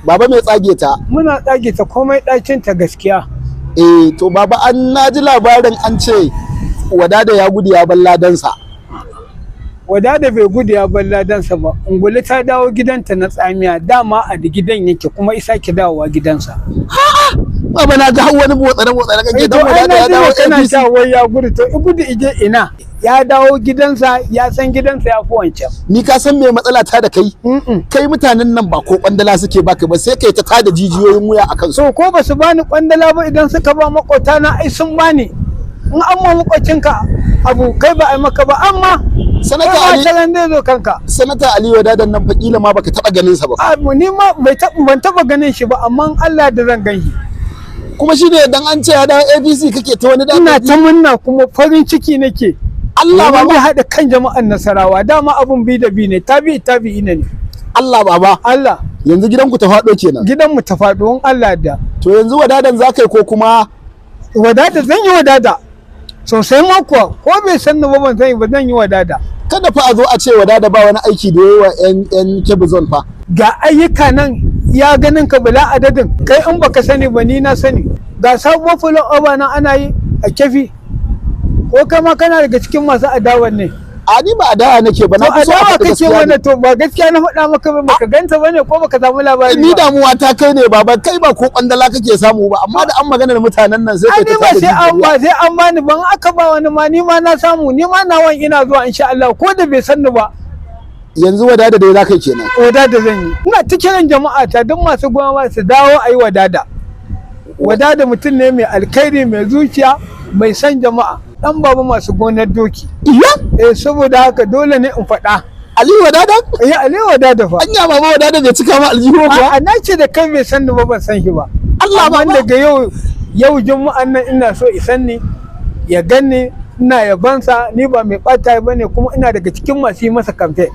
Baba mai tsage ta. Muna tsage ta komai ɗacin ta gaskiya. Eh to baba, an naji labarin an ce Wadada ya gudu ya bar ladansa. Wadada bai gudu ya bar ladansa ba. Ungulu ta dawo gidanta na tsamiya, dama a da gidan yake kuma isa ki dawowa gidansa. Baba, na ga har wani motsare motsare kake Eh, to dan ai Wadada na ya ji dawo kana APC. cewa wai ya gudu, to i gudu ije ina? Ya dawo gidansa, ya san gidansa ya fi wancan. Ni ka san me matsala ta da kai? Mm-mm. Kai mutanen nan ba ko kwandala suke baka ba, sai kai ta tada jijiyoyin wuya akan su. So ko ba su bani kwandala ba, idan suka ba makota na ai sun bani. In an ma makocinka abu kai ba ai maka ba, amma Sanata kai ma Ali taran zai zo kanka. Sanata Ali Wadadan nan fa kila ma baka taba ganin sa ba. A ni ma bai taɓa ban taɓa ganin shi ba, amma in Allah da zan gan shi. Kuma shi ne dan an ce ya dawo APC kake ta wani Ina daɗi. ta murna kuma farin ciki nake. Allah Domin baba. zai haɗa kan jama'an Nasarawa, dama abun bi da bi ne, tabi tabi ina ne. Allah baba. Allah. Yanzu gidanku ta faɗo kenan. Gidanmu ta faɗo in Allah da. To yanzu Wadadan za ka yi ko kuma? Wadada, zan yi Wadada sosai ma kuwa, ko bai san ni ba, ban sani ba, zan yi Wadada. Kada fa a zo a ce Wadada ba wani aiki da yayi wa yan Kebbi Zone fa. Ga ayyuka nan ya ganin ka bala adadin, kai in baka sani ba ni na sani. Ga sabuwar flyover nan ana yi a Kefi. Ko kai ma kana daga cikin masu adawan ne? A ni ba adawa nake ba, To na fi so a adawa faɗi kake gaskiya ne. wannan, to ba gaskiya na faɗa maka ba, baka ganta bane ko baka samu labari Ni ba? damuwa ta kai ne baba, kai ba ko kwandala kake samu ba, amma da an magana da mutanen nan sai ai kai ni ta ba tada sai an jijiyoyi. ba sai an bani ban, aka ba wani ma ni ma na samu, ni ma nawan ina zuwa insha Allah, ko da bai san ni ba. Yanzu Wadada dai za ka yi kenan? Wadada zan yi. Ina ta kiran jama'a ta duk masu goma su dawo a yi Wadada. Wadada mutum ne mai alkhairi, mai zuciya, mai son jama'a, dan baba masu gonar doki. Iya. Eh, saboda haka dole ne in faɗa. Ali Wadada? Eh, Ali Wadada fa. Anya baba, Wadada bai cika ma aljihu kuwa? A na ce da kai bai san ni ba, ban san shi ba. Allah Amma baba. daga yau, yau juma'an nan, ina so isan ni ya ganni ina yabansa. Ni ba mai ɓata ba ne, kuma ina daga cikin masu yi masa kamfe.